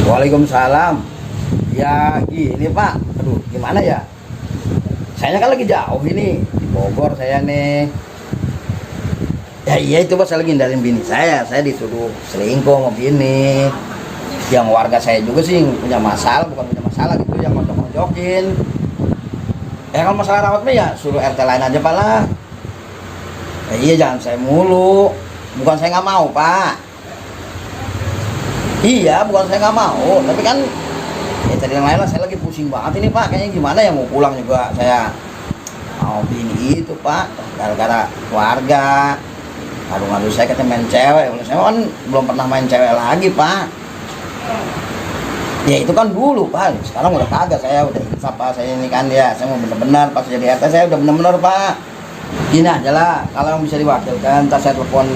Waalaikumsalam. Ya gini Pak, aduh gimana ya? Saya kan lagi jauh ini di Bogor saya nih. Ya iya itu Pak, saya lagi hindarin bini saya disuruh selingkuh sama bini. Yang warga saya juga sih punya masalah, bukan punya masalah gitu, yang ngojok-ngojokin. Ya kalau masalah rawat mah ya suruh RT lain aja Pak lah. Ya iya jangan saya mulu. Bukan saya nggak mau Pak. Iya bukan saya nggak mau, tapi kan ya tadi yang lain lah, saya lagi pusing banget ini Pak. Kayaknya gimana ya, mau pulang juga saya mau bini itu Pak, gara-gara keluarga. Aduh saya katanya main cewek, saya kan belum pernah main cewek lagi Pak. Ya itu kan dulu Pak, sekarang udah kagak, saya udah insaf Pak, saya ini kan ya, saya mau bener-bener pas jadi RT saya udah bener-bener Pak. Gini aja lah, kalau yang bisa diwakilkan, ntar saya telepon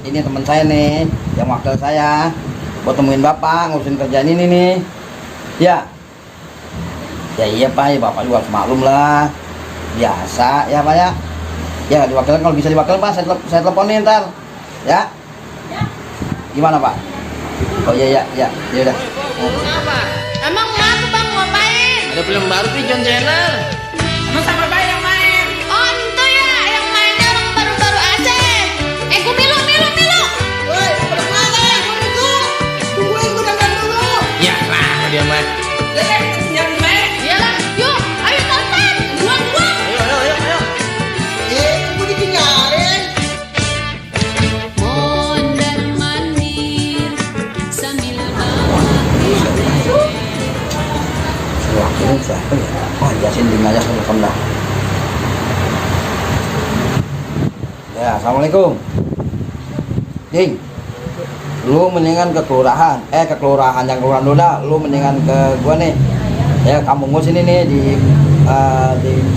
ini teman saya nih, yang wakil saya, buat temuin Bapak, ngurusin kerjaan ini nih. Ya iya Pak, ya Bapak juga harus maklum lah, biasa ya Pak ya. Ya diwakilkan, kalau bisa diwakilkan Pak, saya teleponin ntar ya. Gimana Pak? Oh iya ya udah. Apa? Emang kenapa Bang, ngapain? Ada film baru tuh, John Jenner. Emang sama Bapak yang main? Oh itu ya, yang mainnya orang baru-baru aja. Gue Milo. Woi, pada mana? Tungguin, gue dandan dulu. Ya, lama dia main. Yang main? Iyalah, yuk, ayo tonton. Buang. Ayo. Gue ditinggalin. Mondar mandir sambil bawa Wakilin siapa ya? Oh Yasin di aja telepon dah. Ya assalamualaikum. Ding, lu mendingan ke kelurahan, yang kelurahan dulu dah. Lu mendingan ke gua nih, ya kampung gua sini nih di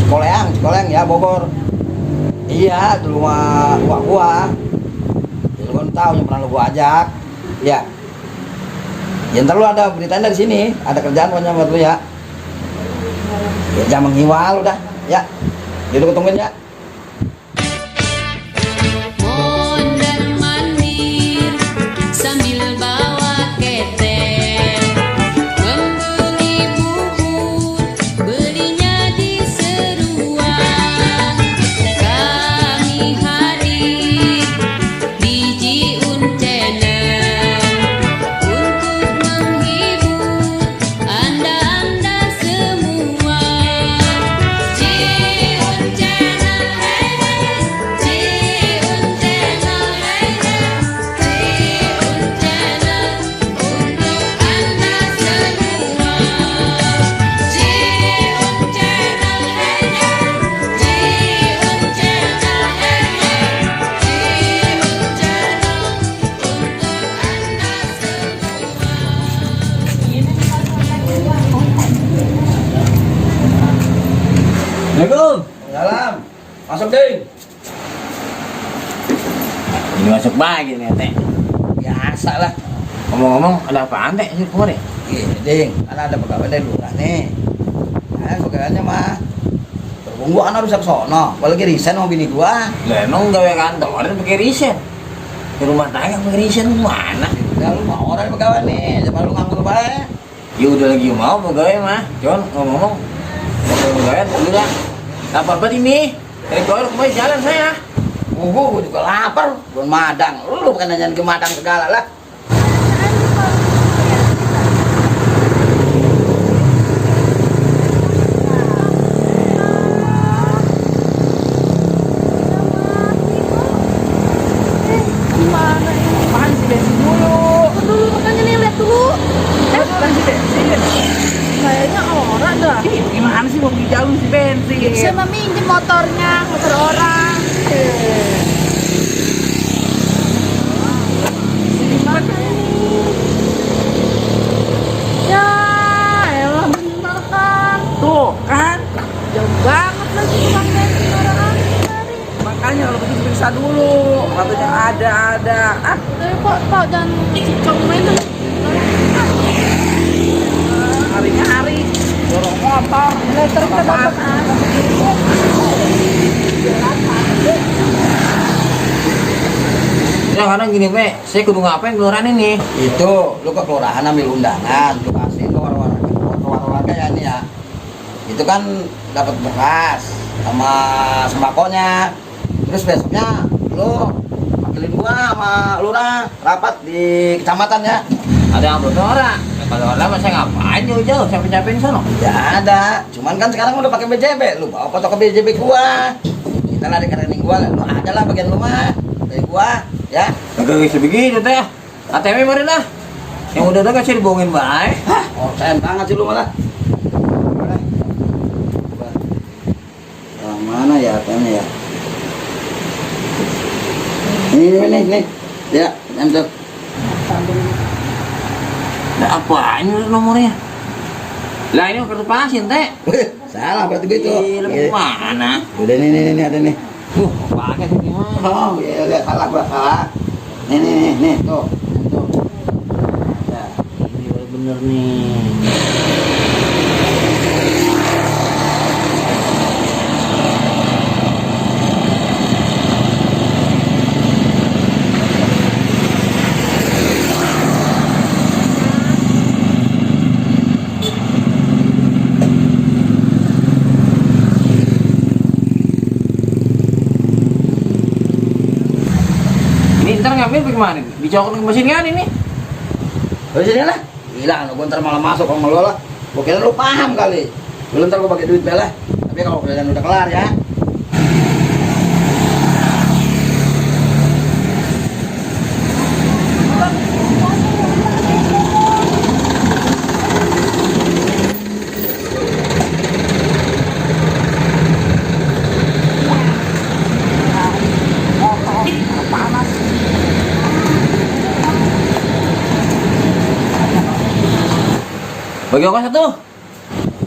Cikoleang ya, Bogor. Iya, di rumah gua. Lu kan tahu yang pernah lu gua ajak. Ya. Ya ntar lu ada beritanya dari sini, ada kerjaan pokoknya buat lu ya. Ya jangan menghiwal udah, ya. Jadi ketungguin ya. mondar mandir sambil bawa ketek, membeli bubur, belinya di seruan. Kami hadir di Jiun Channel untuk menghibur anda semua. Jiun Channel, hey hey. Jiun Channel, hey hey. Jiun Channel untuk anda semua. Jiun Channel, hey hey. Jiun Channel, hey hey. Jiun Channel untuk anda semua. Assalamualaikum. Salam. Masuk ding. Ini masuk lagi nih, Teh. Biasa lah. Ngomong-ngomong, ada apaan, Teh? Sih, Pur ya? Gini ding, karena ada pegawai dari lurah nih. Nah, pegawainya mah berhubung gua kan harus ke sono, apalagi resign sama bini gua. Lah emang gawe kantor pakai riset. Di rumah tangga pakai riset mana? Ya lu mau orang pegawai nih, coba lu nganggur bae. Ya udah lagi mau pegawai mah. Jon, ngomong-ngomong, mau pegawai dulu lah. Lapar banget ini. Dari Goyor kemarin jalan saya. Gua juga lapar, belum madang. Lu bukan nanyain ke madang segala lah. Gimana ini? Apaan sih bensin dulu? Dulu makanya nih lihat dulu. Apaan sih bensin? Kayaknya orang dah. Ih, gimana sih mau pergi jalur si bensin? Saya mau minjem motornya, motor orang. Gimana ini? Ya, elah bener kan. Tuh, kan? Jauh banget lagi tukang bensin orang dari. Makanya kalau begitu periksa dulu. Katanya ada. Ah, Tapi Pak jangan cicong main tuh. hari-hari dorong motor. Terus kita dapat sekarang gini, Pe. Saya kudu ngapain kelurahan ini? Itu lu ke kelurahan ambil undangan, lu kasih ke warga ya nih ya. Itu kan dapat bekas sama sembakonya. Terus besoknya lu panggilin gua sama lurah rapat di kecamatan ya. Ada amplop ora? Kalau ada mah saya ngapain jauh-jauh sampai capein sono? Ya ada, cuman kan sekarang udah pakai BJB, lu bawa foto ke BJB gua. Kita lari ke rekening gua, lu ada lah bagian rumah dari gua, ya. Kagak bisa begitu teh. ATM mana dah? Yang udah kasih dibohongin baik. Hah, oh sayang banget sih lu malah. Yang mana ya ATM-nya ya? Ini. Ya, ambil. Ada apaan nomornya? Lah ini kartu pasien teh. Salah berarti gitu. Lebih mana? Udah nih ada nih. Pakai tuh gimana? Oh, ya lihat salah gua salah. Nih, tuh. Ya. Ini bener nih. Ini ntar ngambil bagaimana? Dicokok ke mesin kan ini? Terus sini lah. Gila, lu ntar malah masuk sama lu lah. Gua kira lu paham kali. Lu ntar gua pakai duit bela. Tapi kalau kerjaan udah kelar ya. Bagi ongkos satu.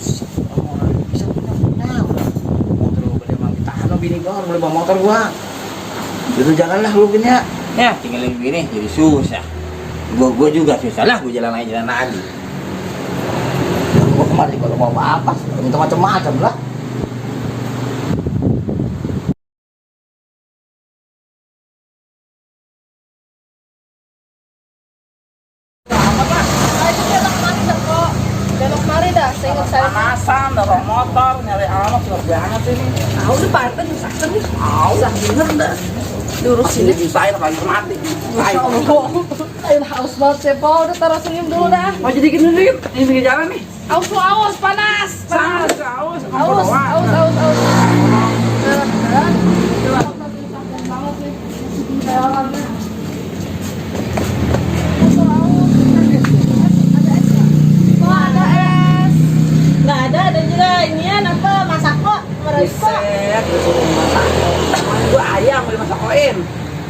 Bisa punya. Motor gua beli emang ditahan sama bini gua, boleh bawa motor gua. Itu jalan lah lu punya. Ya, tinggal begini jadi susah. Gua juga susah lah, gua jalan lagi. Gua kemarin kalau mau apa, minta macam-macam lah. Belok mari dah, saya ingat saya. Panasan, dorong motor, nyari anak, susah banget ini. Tahu udah Pak RT nyusahkan nih. Susah bener dah. Diurusin ini saya lagi mati. Masya Allah. Ayo haus banget saya, Pak. Udah taruh senyum dulu dah. Mau jadi gini nih, ini pinggir jalan nih. Aus, panas. Saus. Aus. Nggak ada juga inian apa masak kok mereka. Buset, disuruh masak. Gua ayam boleh masakoin.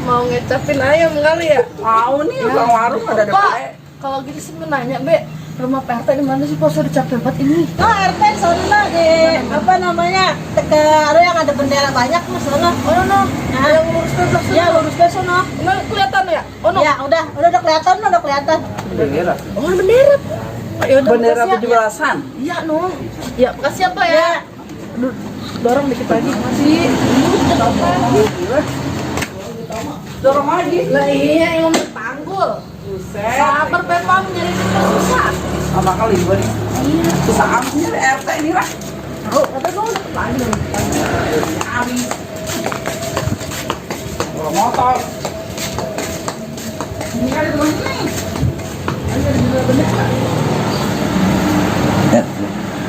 Mau ngecapin ayam kali ya? Tahu nih, bang warung ada Pak, baik. kalau gitu sih mau nanya, Be. Rumah Pak RT di mana sih, Pak? Saya dicapin tempat ini. Oh RT sono di apa namanya ke yang ada bendera banyak mas sono. Oh, no. Yang lurus ke belakang. Ya lurus ke sono. Ini kelihatan ya? Oh, no. Ya udah kelihatan. Bendera. Oh, bendera. Ya udah, Bendera makasih ya. 17-an. Iya, no. Ya, makasih apa ya? Ya. Aduh, dorong dikit lagi. Masih. Dorong lagi. Lah iya, yang mau panggul. Buset. Sabar, Pepam. Nyari kita susah. Sama kali gua nih. Susah amat nih RT ini lah. Tahu, kata gue udah lagi. Habis. Dorong motor. Ini kan di rumah ini. Ya,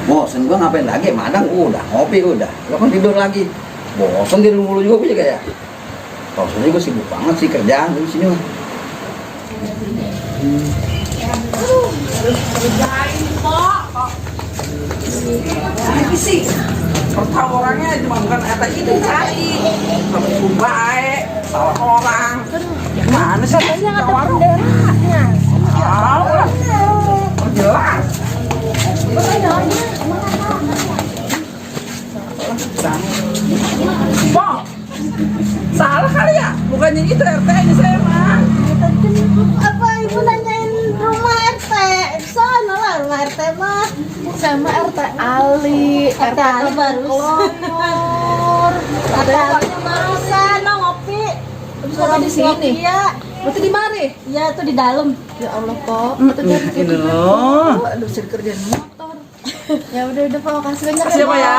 bosen gua ngapain lagi? Madang udah, ngopi udah. Lo kan tidur lagi. Bosen tidur mulu juga gua juga ya. Bosen gua sibuk banget sih kerjaan di sini mah. Kerjain, Pak. Ini sih. Pertama orangnya cuma bukan RT itu cari. Kalau itu baik, salah orang. Gimana sih? Katanya nggak ada benderanya. Tahu lah. Jelas. Pok, salah kali ya? Bukannya itu RT ini saya mah. Apa ibu nanyain rumah RT? Sono lah rumah RT mah. Sama RT Ali. RT Ali barusan. RT Ali barusan no ngopi. Bisa di sini. Ya. Berarti di mari? Iya tuh di dalam. Ya Allah kok. Itu kan Ini loh. aduh bisa dikerjain motor. Ya udah Pak, makasih banyak Makasih ya, Pak, ya.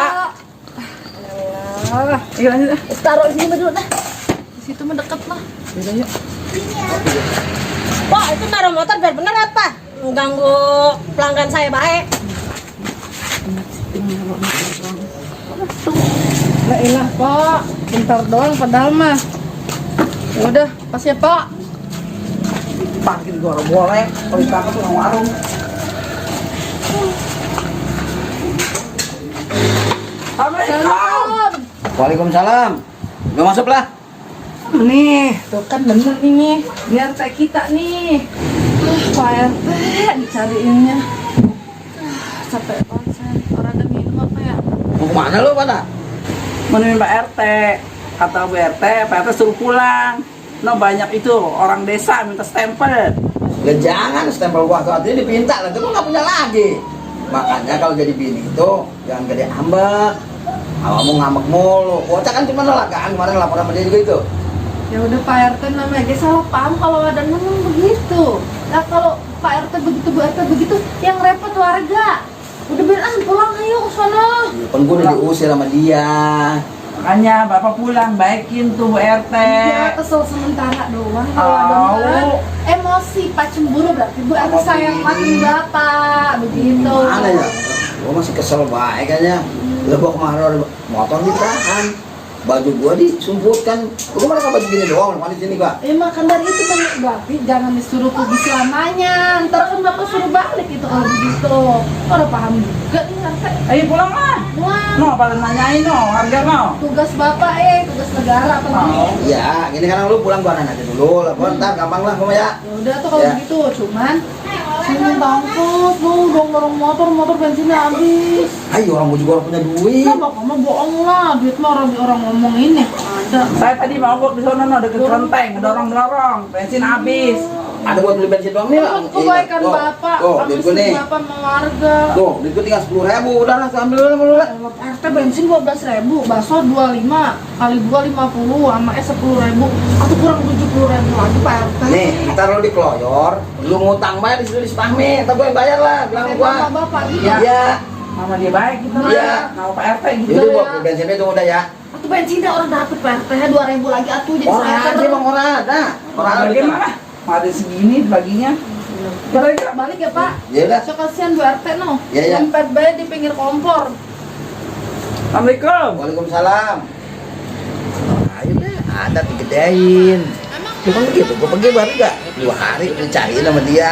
Alah, Ayo lanjut. taruh di sini dulu dah. Di situ mah deket lah. Yaudah, yuk. Pak, itu naruh motor biar bener apa? Mengganggu pelanggan saya baik. Lah ilah Pak, bentar doang padahal mah. Ya udah, pas ya Pak. Parkir gua boleh. Kalau ditangkap tukang warung. Assalamualaikum. Salam. Waalaikumsalam. Gak masuk lah. Nih, tuh kan bener nih. Biar teh kita nih. Pak RT dicariinnya. Capek banget saya. Orang ada minum apa ya? Mau kemana lu pada? Menemuin Pak RT. Kata Bu RT, Pak RT suruh pulang. No banyak itu orang desa minta stempel. Ya jangan stempel gua tuh artinya dipinta lah, itu gua nggak punya lagi. Makanya kalau jadi bini itu jangan gede ambek. Awakmu ngambek mulu. Bocah kan cuma nolakan kemarin laporan sama dia juga itu. Ya udah Pak RT namanya dia salah paham kalau ada ngomong begitu. Nah kalau Pak RT begitu, Bu RT begitu, yang repot warga. Udah bilang pulang ayo ke sana. Ya, kan gua udah diusir sama dia. Makanya Bapak pulang baikin tuh Bu RT. Ya kesel sementara doang. Kalau ada Au. masalah, emosi Pak cemburu berarti Bu RT sayang makin Bapak begitu. Mana ya? Gua masih kesel baik kayaknya. Lah gua kemarin motor ditahan. Baju gua disumputkan. Gua malah baju gini doang, mana di sini gua. Makan dari itu kan berarti jangan disuruh pergi selamanya. Ntar kan Bapak suruh balik itu kalau begitu. Udah paham juga nih RT. Ayo pulang lah. Wah, No, pada nanyain no, harga no. tugas Bapak tugas negara apa Mau. Iya, gini kan lu pulang gua nanya dulu lah. Gua ntar gampang lah gua ya. Ya udah tuh kalau Ya. begitu, cuman sini tangkut lu dong dorong motor bensinnya habis. Ayo orang gua juga orang punya duit. Nah, Bapak mah bohong lah, duit mah orang ngomong ini ada. Saya tadi mogok di sana no, deket kelenteng, dorong, bensin habis. Ada buat beli bensin doang nih lah. Buat kebaikan Bapak, Tuh, sama duit gua nih. istri Bapak sama warga. Tuh, duit gua tinggal 10.000, udah lah, ambil dulu lah. RT bensin 12.000, bakso 25, kali 2 50, sama es 10.000, atau kurang 70.000 lagi Pak RT. Nih, ntar lu dikeloyor, lu ngutang bayar di situ di Spahmi, ntar gua yang bayar lah, bilang Sama gua. Bapak gitu. Iya. Mama dia baik gitu Iya. Mau Pak RT gitu. Jadi ya. gua beli bensinnya itu udah ya. Atau bensinnya orang dapet Pak RT 2.000 lagi atuh jadi Orang saya ada bang, orang ada. Orang ada. Bagaimana? Ada segini baginya. Kira-kira balik ya Pak. Ya udah. So kasihan Bu RT no. Iya, iya. Dompet bayi di pinggir kompor. Assalamualaikum. Waalaikumsalam. Ayo deh, ada digedein. Bukan begitu, gua pergi baru gak 2 hari dicariin sama dia.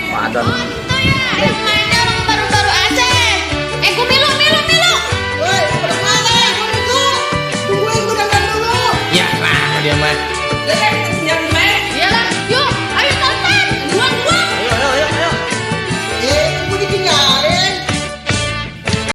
Waduh.